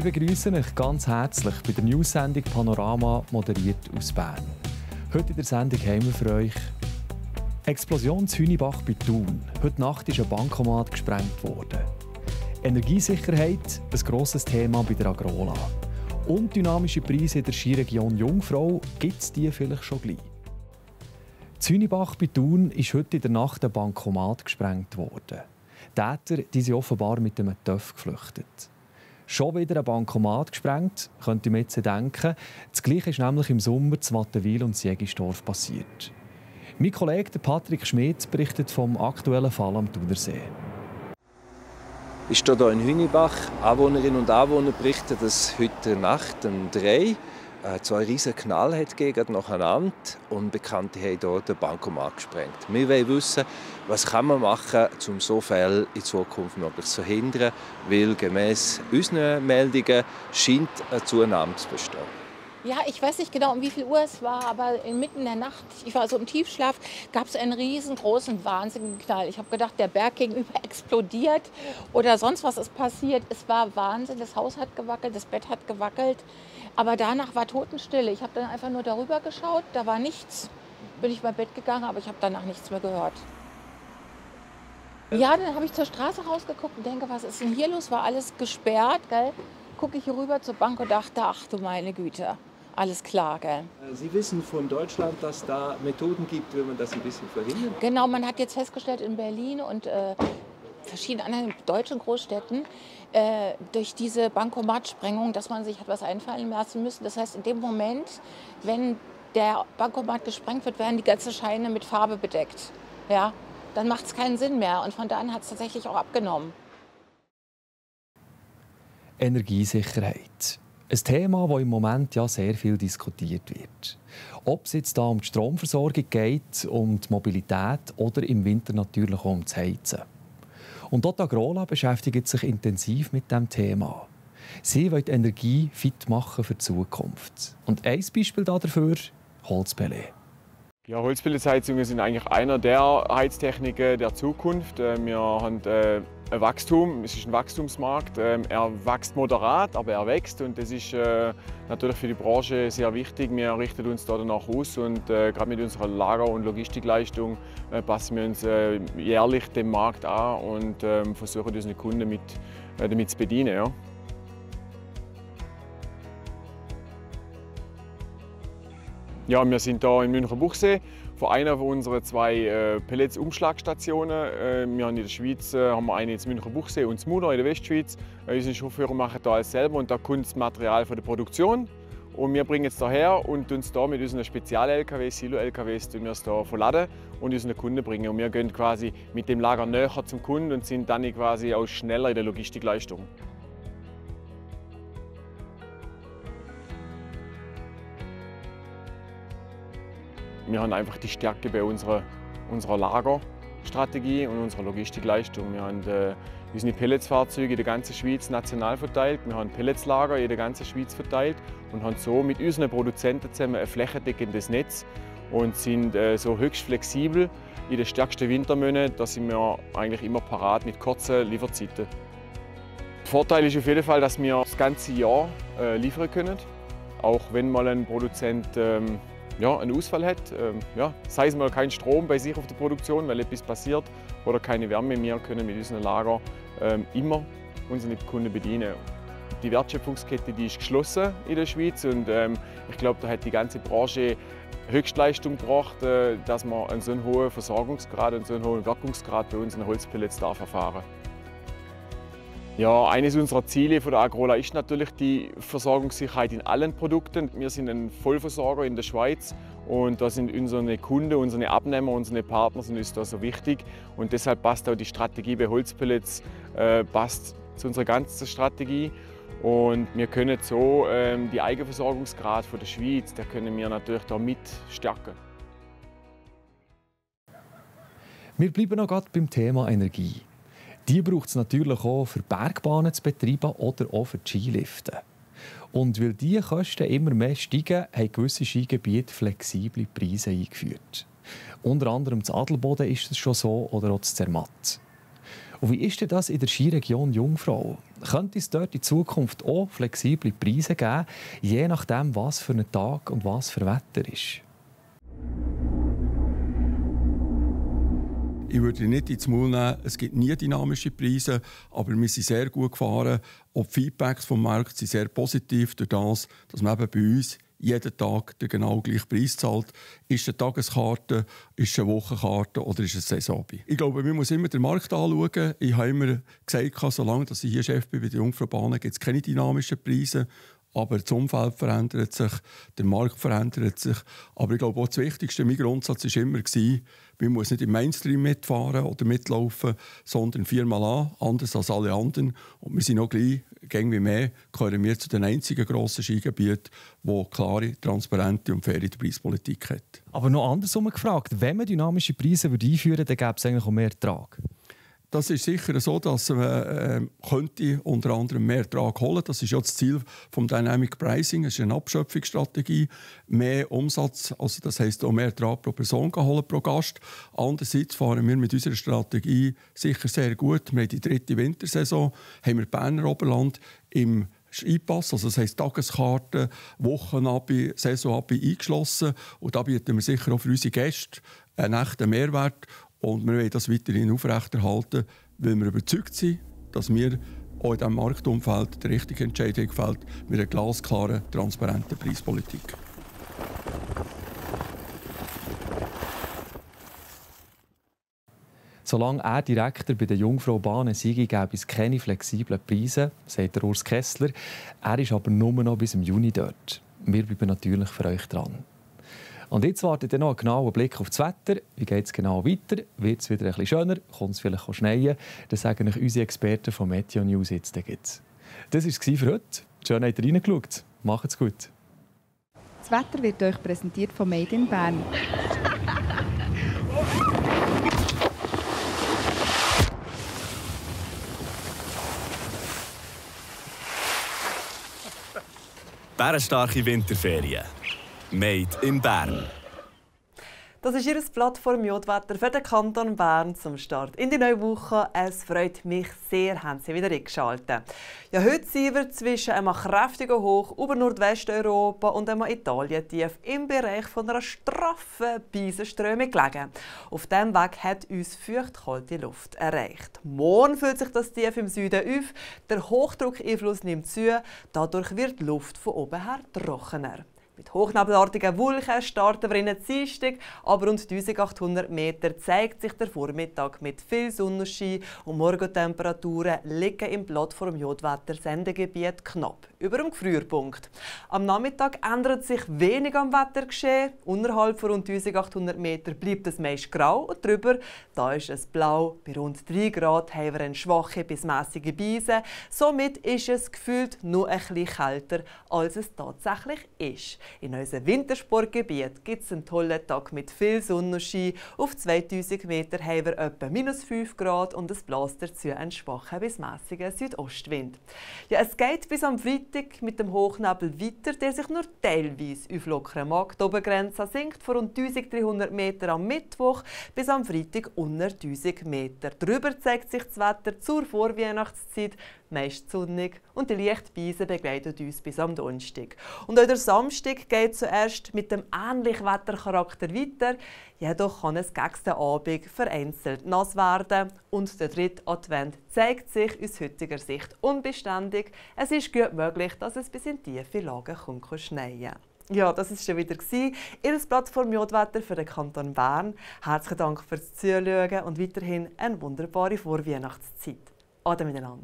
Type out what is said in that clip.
Wir begrüßen euch ganz herzlich bei der News-Sendung Panorama, moderiert aus Bern. Heute in der Sendung haben wir für euch Explosion in Hünibach bei Thun. Heute Nacht ist ein Bankomat gesprengt worden. Energiesicherheit, ein grosses Thema bei der Agrola. Und dynamische Preise in der Skiregion Jungfrau, gibt es die vielleicht schon gleich? In Hünibach bei Thun ist heute in der Nacht ein Bankomat gesprengt worden. Täter sind offenbar mit einem Töff geflüchtet. Schon wieder ein Bankomat gesprengt, könnte man jetzt denken. Das Gleiche ist nämlich im Sommer zu Wattenwil und Jägisdorf passiert. Mein Kollege Patrick Schmidt berichtet vom aktuellen Fall am Thunersee. Ich stehe hier in Hünibach. Anwohnerinnen und Anwohner berichten, dass heute Nacht um 3 zwei riesige Knall gegeben nacheinander. Unbekannte haben hier den Bankomat gesprengt. Wir wollen wissen, was kann man machen, um so Fälle in Zukunft möglichst zu verhindern, weil gemäss unseren Meldungen scheint eine Zunahme zu bestehen. Ja, ich weiß nicht genau, um wie viel Uhr es war, aber inmitten der Nacht, ich war so im Tiefschlaf, gab es einen riesengroßen, wahnsinnigen Knall. Ich habe gedacht, der Berg gegenüber explodiert oder sonst was ist passiert. Es war Wahnsinn, das Haus hat gewackelt, das Bett hat gewackelt, aber danach war Totenstille. Ich habe dann einfach nur darüber geschaut, da war nichts. Bin ich mein Bett gegangen, aber ich habe danach nichts mehr gehört. Ja, dann habe ich zur Straße rausgeguckt und denke, was ist denn hier los? War alles gesperrt, gell? Gucke ich hier rüber zur Bank und dachte, ach du meine Güte. Alles klar, gell? Sie wissen von Deutschland, dass da Methoden gibt, wie man das ein bisschen verhindert? Genau, man hat jetzt festgestellt in Berlin und verschiedenen anderen deutschen Großstädten durch diese Bankomatsprengung, dass man sich etwas einfallen lassen müsste. Das heißt, in dem Moment, wenn der Bankomat gesprengt wird, werden die ganzen Scheine mit Farbe bedeckt. Ja? Dann macht es keinen Sinn mehr. Und von da an hat es tatsächlich auch abgenommen. Energiesicherheit. Ein Thema, das im Moment ja sehr viel diskutiert wird. Ob es jetzt da um die Stromversorgung geht, um die Mobilität oder im Winter natürlich auch um das Heizen. Und auch die Agrola beschäftigt sich intensiv mit diesem Thema. Sie will die Energie fit machen für die Zukunft. Und ein Beispiel dafür: Holzpellets. Ja, Holzpelletsheizungen sind eigentlich einer der Heiztechniken der Zukunft. Wir haben ein Wachstum, es ist ein Wachstumsmarkt. Er wächst moderat, aber er wächst und das ist natürlich für die Branche sehr wichtig. Wir richten uns da danach aus und gerade mit unserer Lager- und Logistikleistung passen wir uns jährlich dem Markt an und versuchen unsere Kunden damit zu bedienen. Ja. Ja, wir sind hier in Münchenbuchsee vor einer unserer zwei Pellets-Umschlagstationen. Wir haben in der Schweiz haben wir eine in Münchenbuchsee und Zmuder in der Westschweiz. Unsere Chauffeure machen da alles selber und da kommt das Material von der Produktion. Und wir bringen es hierher und uns da mit unseren Spezial-LKWs, Silo-LKWs, verladen und unseren Kunden bringen. Und wir gehen quasi mit dem Lager näher zum Kunden und sind dann quasi auch schneller in der Logistikleistung. Wir haben einfach die Stärke bei unserer Lagerstrategie und unserer Logistikleistung. Wir haben unsere Pelletsfahrzeuge in der ganzen Schweiz national verteilt. Wir haben Pelletslager in der ganzen Schweiz verteilt und haben so mit unseren Produzenten zusammen ein flächendeckendes Netz und sind so höchst flexibel. In den stärksten Wintermonaten da sind wir eigentlich immer parat mit kurzen Lieferzeiten. Der Vorteil ist auf jeden Fall, dass wir das ganze Jahr liefern können, auch wenn mal ein Produzent einen Ausfall hat, sei es mal kein Strom bei sich auf der Produktion, weil etwas passiert, oder keine Wärme, wir können mit unserem Lager immer unsere Kunden bedienen. Die Wertschöpfungskette die ist geschlossen in der Schweiz und ich glaube, da hat die ganze Branche Höchstleistung gebracht, dass man einen so einen hohen Versorgungsgrad und so einen hohen Wirkungsgrad bei unseren Holzpellets erfahren. Ja, eines unserer Ziele von der Agrola ist natürlich die Versorgungssicherheit in allen Produkten. Wir sind ein Vollversorger in der Schweiz und da sind unsere Kunden, unsere Abnehmer, unsere Partner sind uns da so wichtig. Und deshalb passt auch die Strategie bei Holzpellets passt zu unserer ganzen Strategie. Und wir können so die Eigenversorgungsgrad von der Schweiz, da können wir natürlich da mit stärken. Wir bleiben noch gerade beim Thema Energie. Die braucht es natürlich auch für Bergbahnen zu betreiben oder auch für die Skilifte. Und weil diese Kosten immer mehr steigen, haben gewisse Skigebiete flexible Preise eingeführt. Unter anderem in Adelboden ist es schon so oder auch in Zermatt. Und wie ist denn das in der Skiregion Jungfrau? Könnte es dort in Zukunft auch flexible Preise geben, je nachdem, was für ein Tag und was für Wetter ist? Ich würde nicht ins Maul nehmen, es gibt nie dynamische Preise, aber wir sind sehr gut gefahren. Und die Feedbacks vom Markt sind sehr positiv durch das, dass man eben bei uns jeden Tag den genau gleichen Preis zahlt. Ist es eine Tageskarte, ist es eine Wochenkarte oder ist es ein Saisonabonnement? Ich glaube, man muss immer den Markt anschauen. Ich habe immer gesagt, solange ich hier Chef bin bei der Jungfrau-Bahn, gibt es keine dynamischen Preise. Aber das Umfeld verändert sich, der Markt verändert sich. Aber ich glaube, auch das Wichtigste, mein Grundsatz war immer, man muss nicht im Mainstream mitfahren oder mitlaufen, sondern viermal an, anders als alle anderen. Und wir sind noch gleich, wie mehr, gehören wir zu den einzigen grossen Skigebieten, die klare, transparente und faire Preispolitik hat. Aber noch andersrum gefragt, wenn man dynamische Preise einführen würde, dann gäbe es eigentlich auch mehr Ertrag. Das ist sicher so, dass man könnte unter anderem mehr Ertrag holen. Das ist ja das Ziel vom Dynamic Pricing. Es ist eine Abschöpfungsstrategie, mehr Umsatz, also das heisst auch mehr Ertrag pro Person holen pro Gast. Andererseits fahren wir mit unserer Strategie sicher sehr gut. Wir haben die 3. Wintersaison, haben wir Berner Oberland im Skipass, also das heisst Tageskarten, Wochenabi, Saisonabi eingeschlossen. Und da bieten wir sicher auch für unsere Gäste einen echten Mehrwert. Und wir wollen das weiterhin aufrechterhalten, weil wir überzeugt sind, dass wir auch in diesem Marktumfeld die richtige Entscheidung gefällt mit einer glasklaren, transparenten Preispolitik. Solange er Direktor bei der Jungfrau-Bahn sei, gäbe es keine flexiblen Preise, sagt der Urs Kessler. Er ist aber nur noch bis im Juni dort. Wir bleiben natürlich für euch dran. Und jetzt wartet noch ein genauer Blick auf das Wetter. Wie geht es genau weiter? Wird es wieder ein bisschen schöner? Kommt es vielleicht schneien? Das sagen euch unsere Experten von Meteo News jetzt. Das war es für heute. Schön, habt ihr reingeschaut. Macht's gut. Das Wetter wird euch präsentiert von Made in Bern. Bärenstarke Winterferien. Made in Bern. Das ist Ihr Plattform-Jodwetter für den Kanton Bern zum Start in die neue Woche. Es freut mich sehr, haben Sie wieder eingeschaltet. Ja, heute sind wir zwischen einem kräftigen Hoch über Nordwesteuropa und einem Italien tief im Bereich von einer straffen Beisenströmung gelegen. Auf diesem Weg hat uns feuchtkalte Luft erreicht. Morgen fühlt sich das Tief im Süden auf. Der Hochdruckeinfluss nimmt zu. Dadurch wird die Luft von oben her trockener. Mit hochnebelartigen Wolken starten wir in den Dienstag, aber rund 1800 Meter zeigt sich der Vormittag mit viel Sonnenschein und Morgentemperaturen liegen im Plattform-Jodwetter-Sendegebiet knapp über dem Gefrierpunkt. Am Nachmittag ändert sich wenig am Wettergeschehen. Unterhalb von rund 1800 Meter bleibt es meist grau und drüber da ist es blau. Bei rund 3 Grad haben wir eine schwache bis mäßige Beise. Somit ist es gefühlt nur ein bisschen kälter, als es tatsächlich ist. In unserem Wintersportgebiet gibt es einen tollen Tag mit viel Sonnenschein. Auf 2000 Meter haben wir etwa -5 Grad und es bläst dazu einen schwachen bis mäßigen Südostwind. Ja, es geht bis am Freitag mit dem Hochnebel weiter, der sich nur teilweise auflockern mag. Die Obergrenze sinkt von rund 1300 Meter am Mittwoch bis am Freitag unter 1000 Meter. Darüber zeigt sich das Wetter zur Vorweihnachtszeit meist sonnig und die Lichtbeise begleiten uns bis am Donnerstag. Und auch der Samstag geht zuerst mit dem ähnlichen Wettercharakter weiter. Jedoch kann es gegen den Abend vereinzelt nass werden und der 3. Advent zeigt sich aus heutiger Sicht unbeständig. Es ist gut möglich, dass es bis in tiefe Lagen schneien kann. Ja, das war schon wieder Ihr Plattform-Jodwetter für den Kanton Bern. Herzlichen Dank fürs Zuschauen und weiterhin eine wunderbare Vorweihnachtszeit. Ade miteinander.